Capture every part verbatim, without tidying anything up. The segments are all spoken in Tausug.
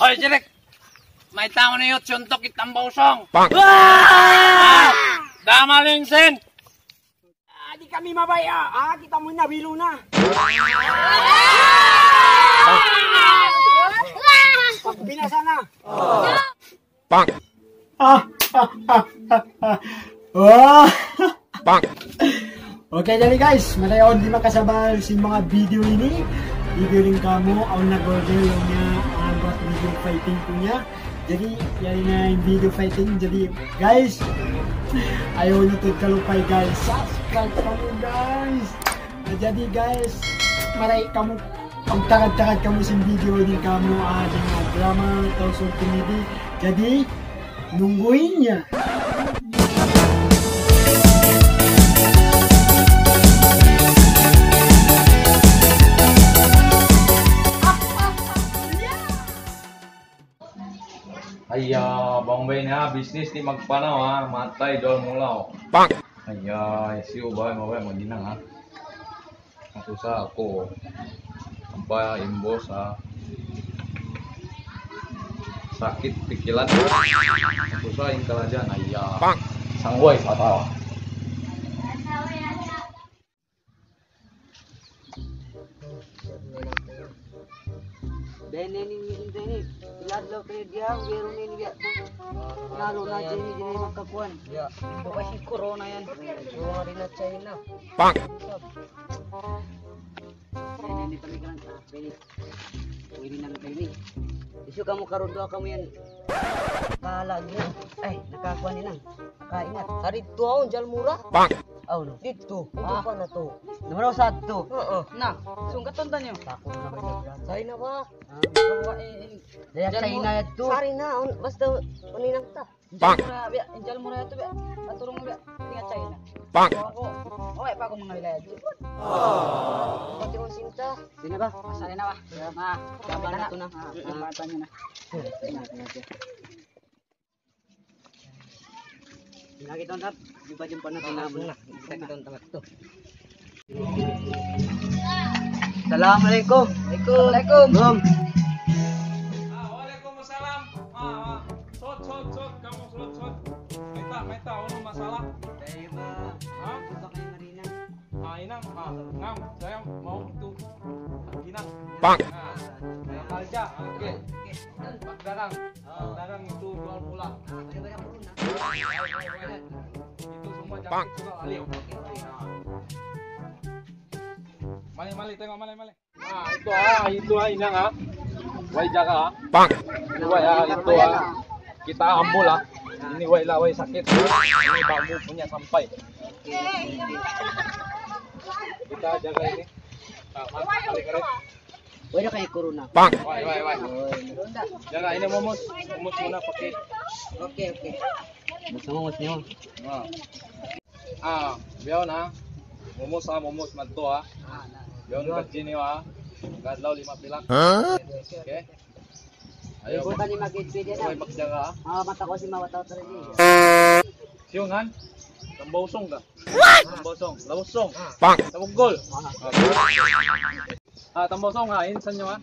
Ay, Jirik. May tao na yun, suntok itang bosong. Bang! Ah! Dama lingsin! Ah, di' kami mabaya'. Ah, kita' mu na, bilo na. Pagbinasa na. Bang! Ah, ah, ah, ah, ah. Wah! Bang! Okay, jadi guys, mataud di' makasabal sin manga video ini. Video ini kamu, awn nag-order, laung niya, ah, buat video fighting punya. Jadi, yari na in video fighting. Jadi, guys, ayaw niyu tuud kalupay, guys. Subscribe kamu, guys. Ah, jadi, guys, mari kamu, pagtagad-tagad kamu sin video ini kamu, ah, di' na drama, Tausug Comedy. Jadi, nungguin niya. Ayya, bang bay na, business di' magpanaw, ha. Matay, dual mulaw. Bang! Ayya, isiyu ba, mabaya, maghinang, ha. Masusa aku. Ampa imbus, ha. Sakit pikilan. Masusa in kalajan, ayya. Bang! Sangguay sa tao. Dahil na ini, ini, ini. Ilad lo kaya dia, meron ini dia. Lalo na dyan, hindi na magkakuan. Ya. Baka si corona yan. Corona rin na China. Bang! Dahil na ini pala ka lang. Ah, pwede. Pwede na rin ini. Isu kamu karudo kamu yan. Kalagi na. Ay, nakakuan na. Kaingat. Hari tuwaon, jal mura. Bang! Aw, no. Dito. Ah. Ito pa na to. Numero satu. Oo. Na, sungkat tonton nyo. Takot na ba yung China ba? Ah, ito ba, eh, eh. Daya China yan to. Sari na, un-, basta uninang ta. Bang! Injal mura, biya, injal mura ito, biya. Aturong, biya, tinggal China. Bang! Ako, okay pa ako mga wilayah dito. Pati kong sinta. Sino ba? Masali na ba? Ma, laban na to na. Ah, laban nyo na. Lagi to, Tap. Di ba yung panahon na muna? Kita kita ang tamat to. Assalamualaikum. Waalaikum. Waalaikum. Bang. Ah, waalaikum salam. Ah, ah. Sot, sot, sot. Kamu sot, sot. Mayta', mayta'. Unu masalah? Tayo ba? Ha? Gusto kayo marina? Ah, inang. Ah, ngam. Saya mau itu. Inang. Bang. Ah, saya kerja. Oke. Oke. Magdagang. Magdagang itu jual pulang. Itu semua jangkit juga aliw. Mali, mali, tengok, mali, mali. Ah, itu, ah, itu, ah, inang, ah. Way jaga, ah. Bang. Way, ah, itu, ah. Kita ambul, ah. Ini way lah, way sakit. Ini bambu punya sampai. Kita jaga ini. Ah, mali, mali, mali. Wala kayo corona. Bang! Way, way, way. Jaga, ini mumus. Mumus muna, pakit. Okay, okay. Gusto mo, gusto mo? Ah. Ah, biyaw na. Mumus, ah, mumus madto, ah. Biyaw na, gajini, ah. Gadlaw lima pilak. Ha? Okay. Ayaw. Ayaw, buta ni Magid, pwede na. Way, magjaga, ah. Ah, mata ko si Mawataw Trini. Siyungan? Tambawsong ka? Tambawsong. Lawsong. Bang! Tabugol. Ah, tambawsong ha, insan nyo ha.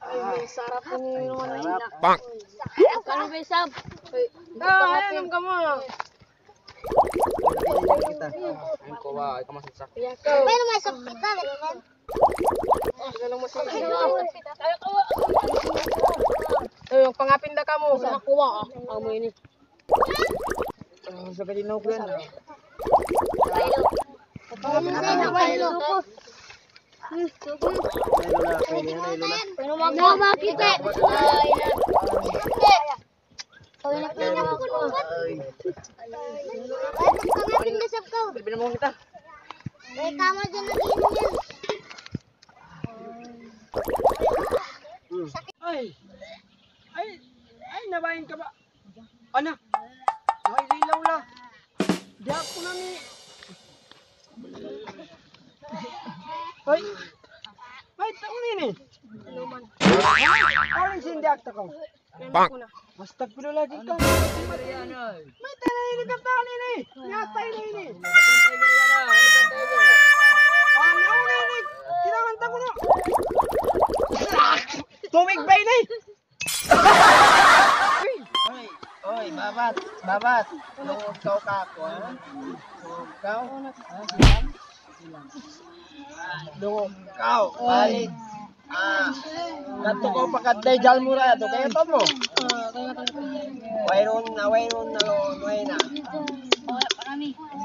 Ay, may sarap ini, ano, ina. Bang! Ano ba, Sab? Ah, ayan, kamu. Kita. Ayun ko ba, ikaw masaksak. Pero may sakit ka, ganyan. Ay, pangapin da kamu. Sa kuwa, ah. Amo ini. Ah, sa kalinaw ko yan, ah. Ano na, makita? Kawin na pala ako nung bat. Ay, pangapin na sab ko. Sabi na mo kita. Ay, tama dyan ang ganyan. Ay, ay, ay, nabahin ka ba? Ana, ay, lilaw la. Di ako na ni. Ay, ay, tao nini. Ay, sindi ako. Bang! Astagfirullahaladzim ka. May tayo na ini, katahan ini. Yatay na ini. Sabat. Dungug kaw kāku', ha? Dungug kaw. Ha? Dungug kaw. Balik. Ah. Kadtu kaw pa kadday Jalmura yadtu. Kaingatan mu? Wayruun na, wayruun na, lo, way na.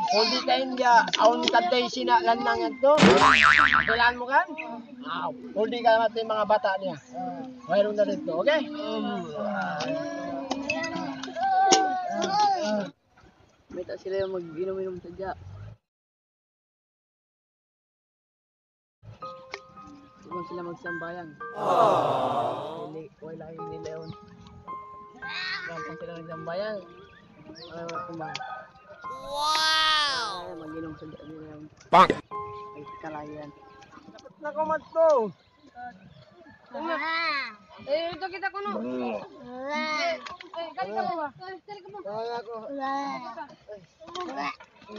Kung di' kaw India, awn kadday Sina Lannang yadtu. Kailangan mu kan? Ah, kung di' kaw mati manga bata' niya. Wayruun na didtu, okay? Mayta' sila yan mag-inom-inom sadja. Huwag sila magsambahayang. Hindi, wala yung nila yun. Huwag sila magsambahayang. Wala yung kumang. Wow! Ay, mag-inom sadja nila yun. Bang! Ay, kalayan. Naku, Matto! Eh, ito kita kuno. Eh, eh, kali ka mo ba? Eh, kali ka mo. Kali ka.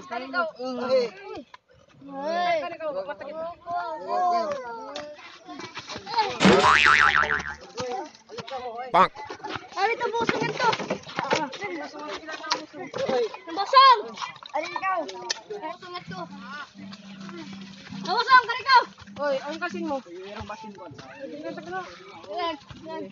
Kali ka. Kali ka. Patakit. Bang! Ay, ito, busong ito. Busong! Alin ikaw? Busong ito. Busong, kali ikaw. Oy, ang kasin mo. Ang kasin mo. Yan, yan.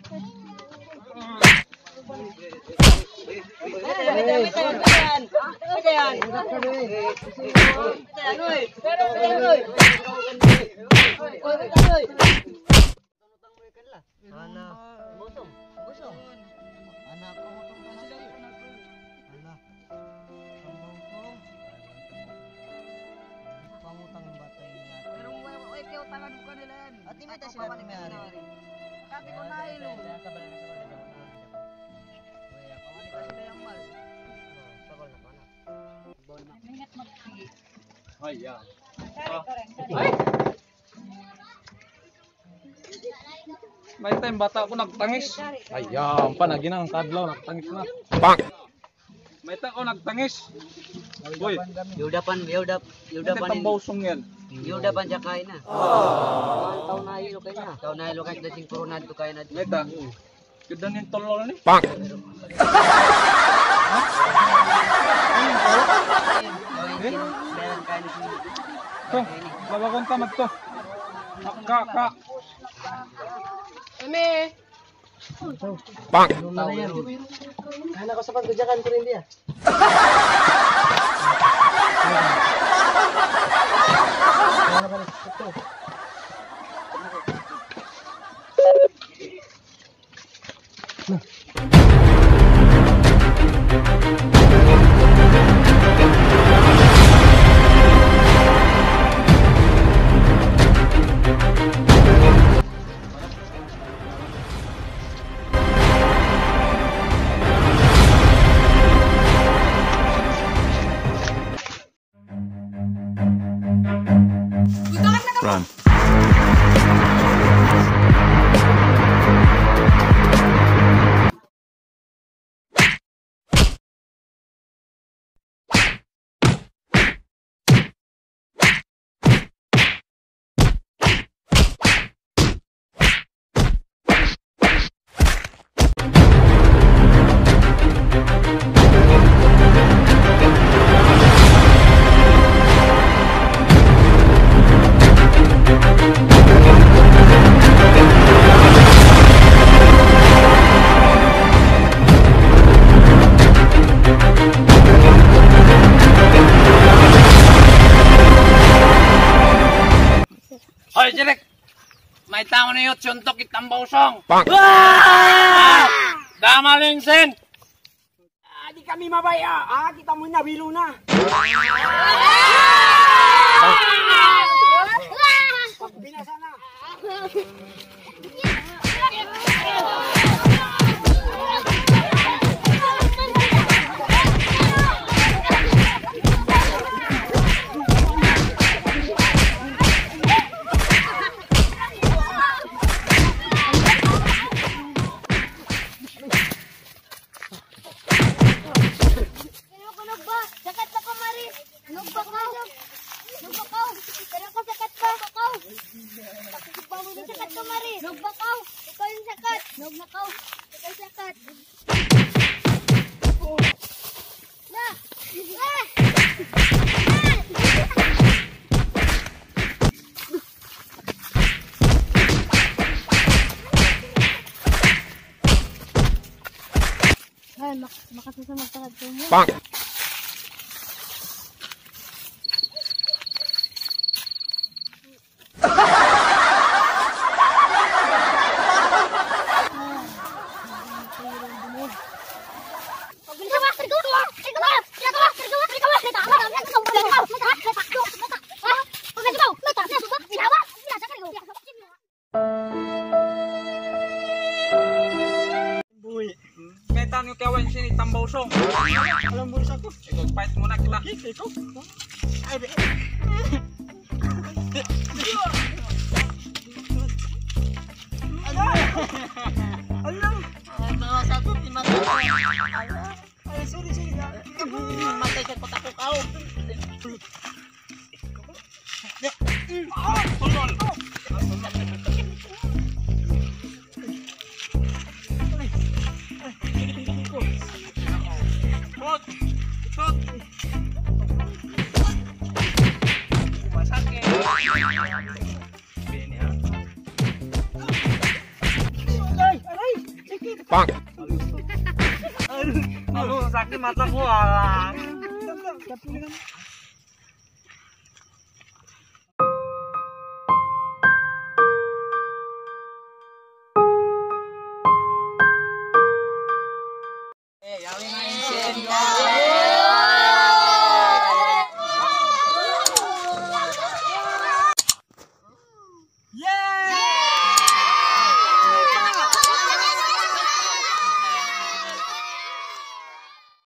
Ana, busong, busong. Ana, pangutang ka na. Ana, pangutang. Pangutang bata' ini. Pero way, way, kaya utangan ko nila yan. Ati, may tasila na may ari. Sabi ko na, ilo. Way, ako, ano kasi na yung mal. Sabal na pa na. Ay, yeah. Ay! May time bata' aku nagtangis. Ay, yan pa, naginang kadlaw, nagtangis na. Bang! Mayta' aku nagtangis. Uy, Yuldapan, yuldap, yuldapan ini. Tambawsong yan. Yuldapan siya kain na. Taon na ilo kain na. Taon na ilo kain na, singkuronado kain na. Mayta'. Ganda niya yung tolol ni. Bang! Ito, babakon ta magto. Ka, ka. Eme. Bang! Kaya na ko sa pagkudyakan ko rin diya. Run. Hoy, Jirek! Mayta' mu na yun, suntuk, tambawsong. Bang! Ah! Damalingsin! Ah, di' kami mabaya'. Ah, kita' mu na, bilo na. Pagbinasa na. Sino ka nagba? Sakat na ka, Mari. Nagba ka. Nagba ka. Pero ka sakat ka. Nagba ka. Ikaw yung sakat ka, Mari. Nagba ka. Ikaw yung sakat. Nagba ka. Ikaw yung sakat. Makasusa magtakad kamu. Buhi. Mayta' niyu kiyawa' in sini tambaw song. Alam mo sa ko. Ikaw, fight muna kita. Okay, ikaw. Ay, be. Alam. Alam. Ay, bawa sa ko, di mata. Alam. Ay, sorry, sorry. Matay sa patakok ako. Shot! Shot! Masakit. Bini, ha? Aray! Aray! Sakit! Pak! Aray, sakit mata ko, ah.